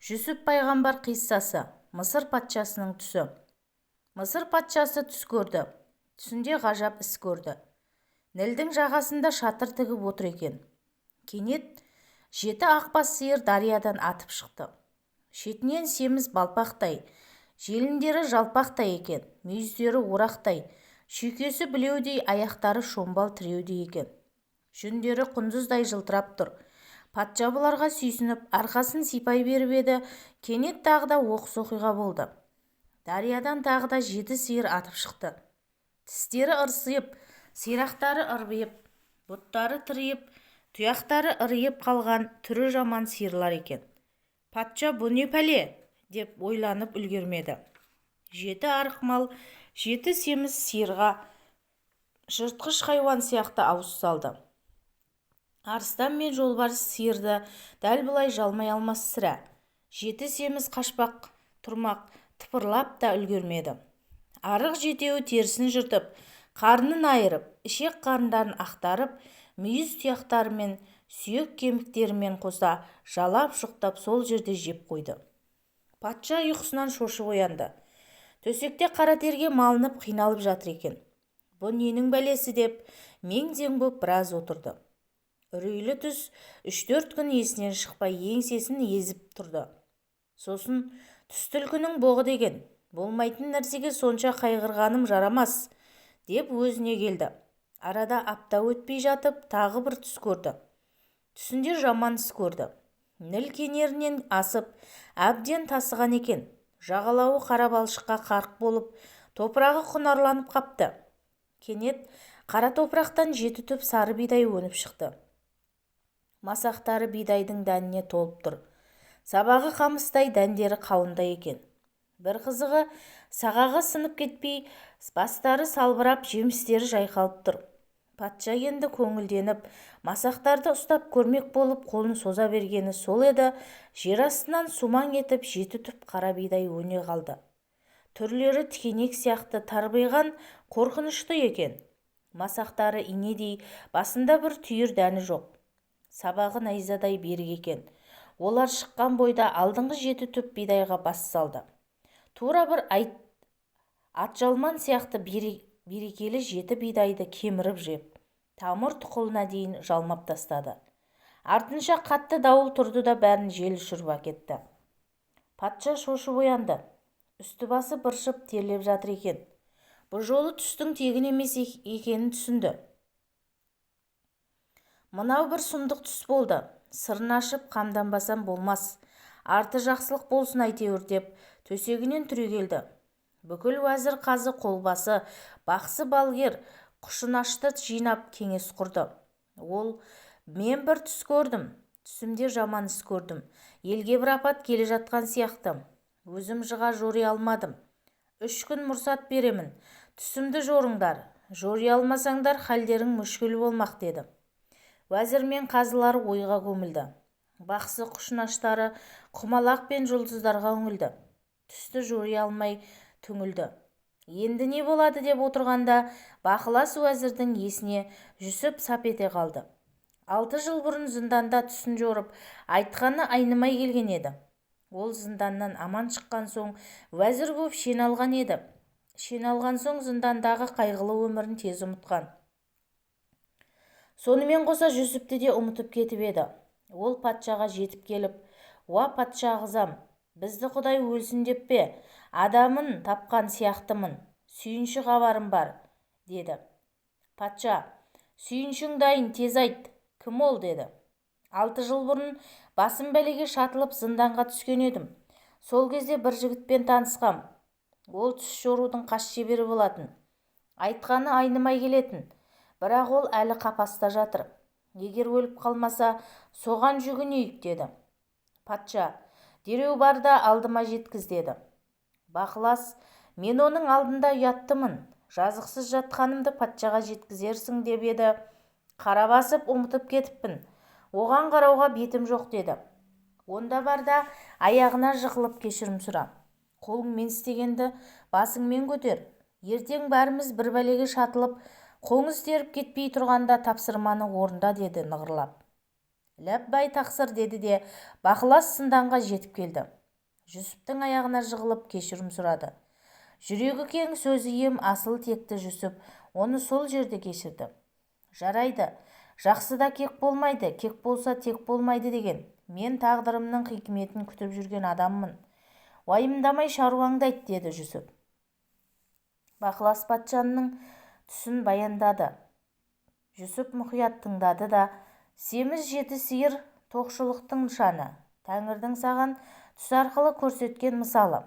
Жүсіп пайғамбар қиссасы. Мысыр патшасының түсі. Мысыр патшасы түс көрді. Түсінде ғажап іс көрді. Нілдің жағасында шатыр тігіп отыр екен. Кенет жеті ақбас сиыр дариядан атып шықты. Шетінен семіз балпақтай, желіндері жалпақтай екен, мүйіздері орақтай, шүйкесі білеудей, аяқтары шомбал тіреудей екен. Жүндері құндыздай жылтырап тұр. Патша бұларға сүйсініп, арқасын сипай беріп еді, кенет тағы да оқыс оқиға болды. Дариядан тағы да жеті сиыр атып шықты. Тістері ырсиып, сирақтары ырбиып, бұттары тыриып, тұяқтары ырйып қалған түрі жаман сиырлар екен. Патша бұ не пәле деп ойланып үлгермеді. Жеті арық мал жеті семіз сиырға жыртқыш хайуан сияқты ауыз салды. Арыстан мен жолбарыс сиырды дәл бұлай жалмай алмас сірә. Жеті семіз қашпақ тұрмақ, тыпырлап та үлгермеді. Арық жетеуі терісін жыртып, қарнын айырып, ішек-қарындарын ақтарып, мүйіз тұяқтарымен, сүйек кеміктерімен қоса жалап-жұқтап сол жерде жеп қойды. Патша ұйқысынан шошып оянды. Төсекте қара терге малынып қиналып жатыр екен. Бұ ненің бәлесі деп мең-зең боп біраз отырды. Үрейлі түс 3-4 күн есінен шықпай еңсесін езіп тұрды. Сосын түс түлкінің боғы деген, болмайтын нәрсеге сонша қайғырғаным жарамас деп өзіне келді. Арада апта өтпей жатып тағы бір түс көрді. Түсінде жаман іс көрді. Ніл кенерінен асып, әбден тасыған екен. Жағалауы қара балшыққа қарқ болып, топырағы құнарланып қапты. Кенет қара топырақтан жеті түп сары бидай өніп шықты. Масақтары бидайдың дәніне толып тұр. Сабағы қамыстай, дәндері қауындай екен. Бір қызығы, сағағы сынып кетпей, бастары салбырап, жемістері жайқалып тұр. Патша енді көңілденіп, масақтарды ұстап көрмек болып қолын соза бергені сол еді, жер астынан сумаң етіп жеті түп қара бидай өне қалды. Түрлері тікенек сияқты тарбиған қорқынышты екен. Масақтары инедей, басында бір түйір дәні жоқ. Сабағы найзадай берік екен. Олар шыққан бойда алдыңғы жеті түп бидайға бас салды. Тура бір атжалман сияқты берекелі жеті бидайды кеміріп жеп, тамыр тұқылына дейін жалмап тастады. Артынша қатты дауыл тұрды да бәрін жел ұшырып әкетті. Патша шошып оянды. Үсті-басы быршып терлеп жатыр екен. Бұл жолы түстің тегін емес екенін түсінді. Мынау бір сұмдық түс болды. Сырын ашып қамданбасам болмас. Арты жақсылық болсын әйтеуір деп төсегінен түрегелді. Бүкіл уәзір, қазы, қолбасы, бақсы, балгер, құшынашты жинап кеңес құрды. Ол: мен бір түс көрдім. Түсімде жаман іс көрдім. Елге бір апат келе жатқан сияқты. Өзім жыға жори алмадым. 3 күн мұрсат беремін. Түсімді жорыңдар. Жори алмасаңдар, халдерің мүшкіл болмақ, деді. Уәзір мен қазылар ойға көмілді. Бақсы құшынаштары құмалақ пен жұлдыздарға үңілді. Түсті жори алмай түңілді. Енді не болады деп отырғанда бақылас уәзірдің есіне Жүсіп сап ете қалды. 6 жыл бұрын зынданда түсін жорып, айтқаны айнымай келген еді. Ол зынданнан аман шыққан соң уәзір боп шен алған еді. Шен алған соң зындандағы қайғылы өмірін тез ұмытқан. Сонымен қоса Жүсіпті де ұмытып кетіп еді. Ол патшаға жетіп келіп: «Уа, патша ағзам, бізді Құдай өлсін деп пе, адамын тапқан сияқтымын, сүйінші хабарым бар», деді. Патша: «Сүйіншің дайын, тез айт, кім ол?» деді. 6 жыл бұрын басым бәлеге шатылып зынданға түскен едім. Сол кезде бір жігітпен танысқам. Ол түс жорудың қас шебері болатын. Айтқаны айнымай келетін. Бірақ ол әлі қапаста жатыр. Егер өліп қалмаса, соған жүгінейік, деді. Патша: «Дереу бар да алдыма жеткіз», деді. Бақылас: «Мен оның алдында ұяттымын, жазықсыз жатқанымды патшаға жеткізерсің деп еді, қара басып ұмытып кетіппін. Оған қарауға бетім жоқ», деді. «Онда бар да аяғына жығылып кешірім сұра. Қолыңмен істегенді басыңмен көтер. Ертең бәріміз бір бәлеге шатылып, қоңыз теріп кетпей тұрғанда тапсырманы орында», деді нығырлап. Ләббай тақсыр, деді де Бақылас зынданға жетіп келді. Жүсіптің аяғына жығылып кешірім сұрады. Жүрегі кең, сөзі ем асыл текті Жүсіп оны сол жерде кешірді. Жарайды, жақсыда кек болмайды, кек болса тек болмайды деген. Мен тағдырымның хикметін күтіп жүрген адаммын. Уайымдамай шаруаңды айт, деді Жүсіп. Бақылас патшаның түсін баяндады. Жүсіп мұқият тыңдады да: «Семіз жеті сиыр тоқшылықтың нышаны, тәңірдің саған түс арқылы көрсеткен мысалы.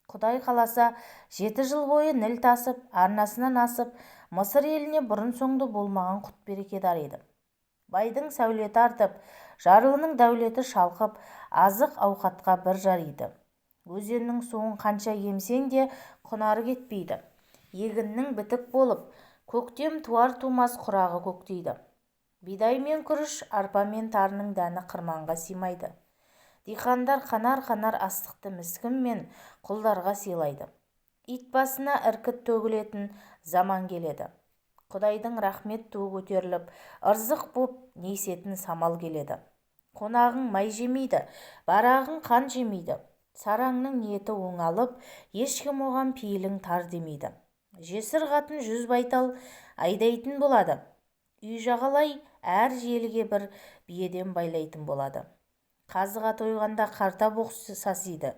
Құдай қаласа, 7 жыл бойы Ніл тасып, арнасынан асып, Мысыр еліне бұрын-соңды болмаған құт-береке дариды. Байдың сәулеті артып, жарлының дәулеті шалқып, азық-ауқатқа бір жариды. Өзеннің суын қанша емсең де құнары кетпейді. Егіннің бітік болып, көктем туар-тумас құрағы көктейді. Бидай мен күріш, арпа мен тарының дәні қырманға сыймайды. Диқандар қанар-қанар астықты міскін мен құлдарға сыйлайды. Ит басына іркіт төгілетін заман келеді. Құдайдың рахмет туы көтеріліп, ырзық боп есетін самал келеді. Қонағың май жемейді, барағың қан жемейді. Сараңның ниеті оңалып, ешкім оған пейілің тар демейді. Жесір қатын 100 байтал айдайтын болады. Үй жағалай әр желіге бір биеден байлайтын болады. Қазыға тойғанда қарта боқ сасиды.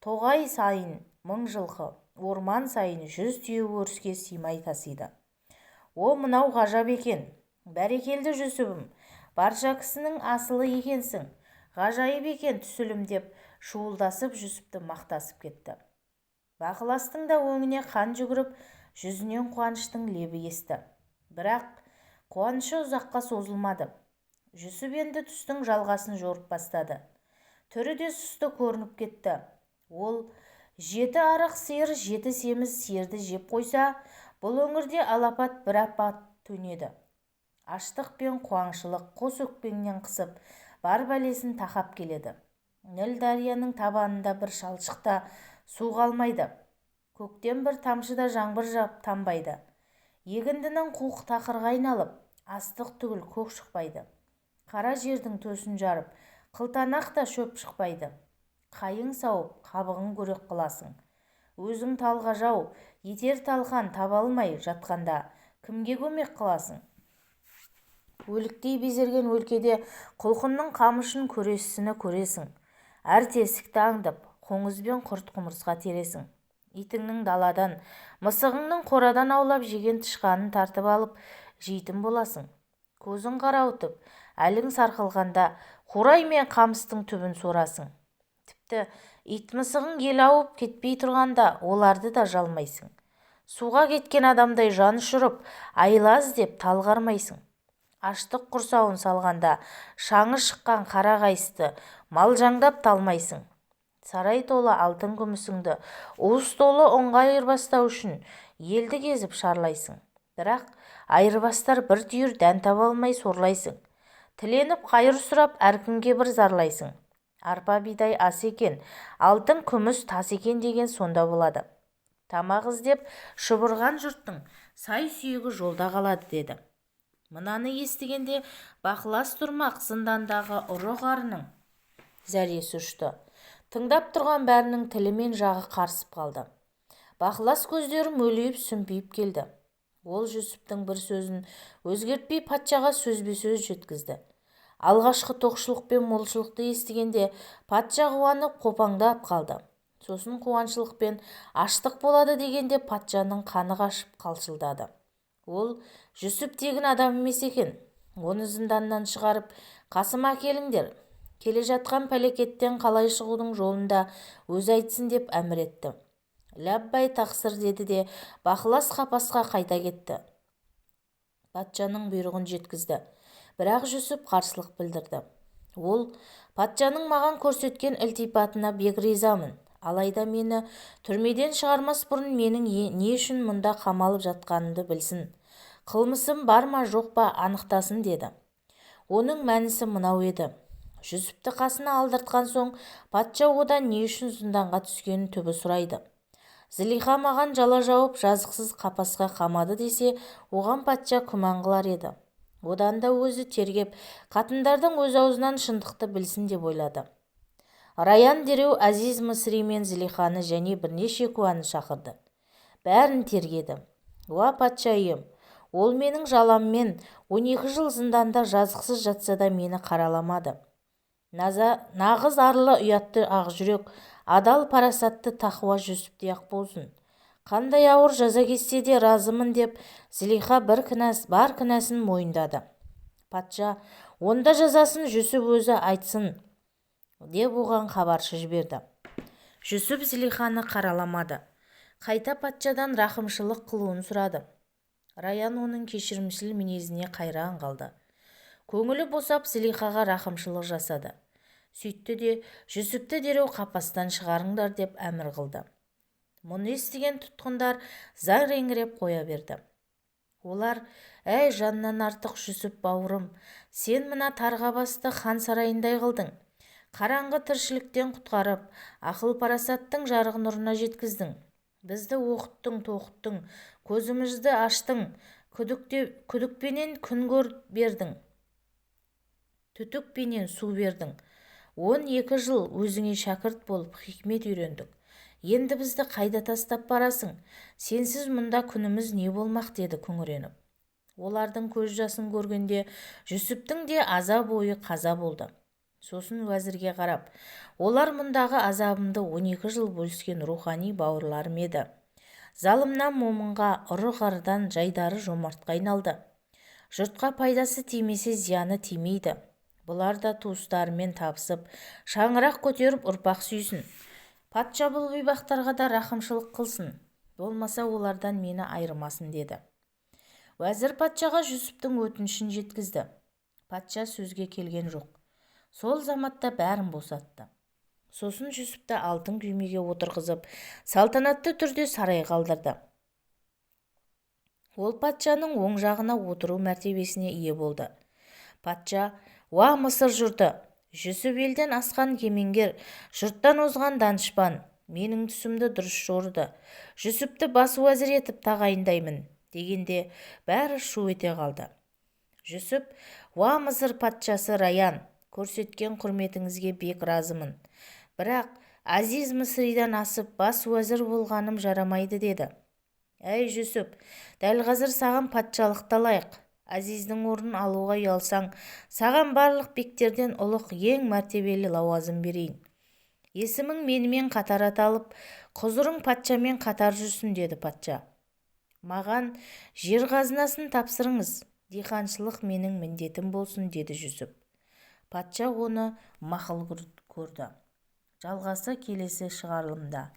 Тоғай сайын 1000 жылқы, орман сайын 100 түйе өріске сыймай тасиды». «О, мынау ғажап екен! Бәрекелді, Жүсібім, барша кісінің асылы екенсің! Ғажайып екен түсілім!» – деп шуылдасып Жүсіпті мақтасып кетті. Бақыластың да өңіне қан жүгіріп, жүзінен қуаныштың лебі есті. Бірақ қуанышы ұзаққа созылмады. Жүсіп енді түстің жалғасын жорып бастады. Түрі де сұсты көрініп кетті. Ол: «Жеті арық сиыр жеті семіз сиырды жеп қойса, бұл өңірде алапат бір апат төнеді. Аштық пен қуаңшылық қос өкпеңнен қысып, бар бәлесін тақап келеді. Ніл дарияның табанында бір шалшық та су қалмайды. Көктен бір тамшы да жаңбыр тамбайды. Егіндінің қуық тақырға айналып, астық түгіл көк шықпайды. Қара жердің төсін жарып, қылтанақ та шөп шықпайды. Қайың сауып, қабығын көрек қыласың. Өзің талғажау етер талқан таба алмай жатқанда кімге көмек қыласың? Өліктей безерген өлкеде құлқынның қамшысын көресісін көресің. Әр тесікті аңдып, қоңыз бен құрт-құмырсқа тересің. Итіңнің даладан, мысығыңның қорадан аулап жеген тышқанын тартып алып жейтін боласың. Көзің қарауытып, әлің сарқылғанда қурай мен қамыстың түбін сорасың. Тіпті ит-мысығың ел ауып кетпей тұрғанда оларды да жалмайсың. Суға кеткен адамдай жан ұшырып, айла іздеп талғармайсың. Аштық құрсауын салғанда шаңы шыққан қара қайысты малжаңдап талмайсың. Сарай толы алтын күмісіңді уыс толы ұнға айырбастау үшін елді кезіп шарлайсың. Бірақ айырбастар бір түйір дән таба алмай сорлайсың. Тіленіп қайыр сұрап, әркімге бір зарлайсың. Арпа бидай ас екен, алтын күміс тас екен деген сонда болады. Тамақ іздеп шұбырған жұрттың сай-сүйегі жолда қалады», – деді. Мынаны естігенде Бақылас тұрмақ зындандағы ұры-қарының зәресі ұшты. Тыңдап тұрған бәрінің тілі мен жағы қарысып қалды. Бақылас көздері мөлиіп, сүмпиіп келді. Ол Жүсіптің бір сөзін өзгертпей патшаға сөзбе-сөз жеткізді. Алғашқы тоқшылық пен молшылықты естігенде патша қуанып қопаңдап қалды. Сосын қуаңшылық пен аштық болады дегенде патшаның қаны қашып қалшылдады. Ол: «Жүсіп тегін адам емес екен. Оны зынданнан шығарып, қасыма әкеліңдер. Келе жатқан пәлекеттен қалай шығудың жолын да өзі айтсын», – деп әмір етті. «Ләббай тақсыр», – деді де Бақылас қапасқа қайта кетті. Патшаның бұйрығын жеткізді. Бірақ Жүсіп қарсылық білдірді. Ол: «Патшаның маған көрсеткен ілтипатына бек ризамын. Алайда мені түрмеден шығармас бұрын менің не үшін мұнда қамалып жатқанымды білсін. Қылмысым бар ма, жоқ па, анықтасын», – деді. Оның мәнісі мынау еді: Жүсіпті қасына алдыртқан соң патша одан не үшін зынданға түскенін түбі сұрайды. Зылиха маған жала жауып, жазықсыз қапасқа қамады десе, оған патша күмән қылар еді. Одан да өзі тергеп, қатындардың өз аузынан шындықты білсін деп ойлады. Раян дереу Әзиз Мысри мен Зылиханы және бірнеше куәні шақырды. Бәрін тергеді. Уа, патша ием, ол менің жаламмен 12 жыл зынданда жазықсыз жатса да мені қараламады. Нағыз арлы, ұятты, ақжүрек, адал, парасатты, тақуа Жүсіптей-ақ болсын. Қандай ауыр жаза кессе де разымын, деп Зылиха бар кінәсін мойындады. Патша: "Онда жазасын Жүсіп өзі айтсын", – деп оған хабаршы жіберді. Жүсіп Зылиханы қараламады, қайта патшадан рақымшылық қылуын сұрады. Раян оның кешірімшіл мінезіне қайран қалды. Көңілі босап, Зылихаға рақымшылық жасады. Сөйтті де: "Жүсіпті дереу қапастан шығарыңдар", – деп әмір қылды. Мұны естіген тұтқындар зар еңіреп қоя берді. Олар: "Әй, жаннан артық Жүсіп бауырым, сен мына тар қапасты хан сарайындай қылдың. Қараңғы тіршіліктен құтқарып, ақыл-парасаттың жарық нұрына жеткіздің. Бізді оқыттың, тоқыттың, көзімізді аштың, күдікпенен күн бердің, түтікпенен су бердің. 12 жыл өзіңе шәкірт болып, хикмет үйрендік. Енді бізді қайда тастап барасың? Сенсіз мұнда күніміз не болмақ?" – деді күңіреніп. Олардың көз жасын көргенде Жүсіптің де аза бойы қаза болды. Сосын уәзірге қарап: "Олар мұндағы азабымды 12 жыл бөліскен рухани бауырларым еді. Залымнан момынға, ұры-қарыдан жайдары жомартқа айналды. Жұртқа пайдасы тимесе, зияны тимейді. Бұлар да туыстарымен табысып, шаңырақ көтеріп, ұрпақ сүйсін. Патша бұл бейбақтарға да рақымшылық қылсын, болмаса олардан мені айырмасын", – деді. Уәзір патшаға Жүсіптің өтінішін жеткізді. Патша сөзге келген жоқ, сол заматта бәрін босатты. Сосын Жүсіпті алтын күймеге отырғызып, салтанатты түрде сарайға алдырды. Ол патшаның оң жағына отыру мәртебесіне ие болды. Патша: "Уа, Мысыр жұрты! Жүсіп елден асқан кемеңгер, жұрттан озған данышпан. Менің түсімді дұрыс жорыды. Жүсіпті бас уәзір етіп тағайындаймын", – дегенде, бәрі шу ете қалды. Жүсіп: "Уа, Мысыр патшасы Раян, көрсеткен құрметіңізге бек разымын. Бірақ Әзиз Мысридан асып, бас уәзір болғаным жарамайды", – деді. "Әй, Жүсіп, дәл қазір саған патшалық та лайық. Әзиздің орнын алуға ұялсаң, саған барлық бектерден ұлық, ең мәртебелі лауазым берейін. Есімің менімен қатар аталып, құзырың патшамен қатар жүрсін", – деді патша. "Маған жер қазынасын тапсырыңыз, диқаншылық менің міндетім болсын", – деді Жүсіп. Патша оны мақұл көрді. Жалғасы келесі шығарылымда.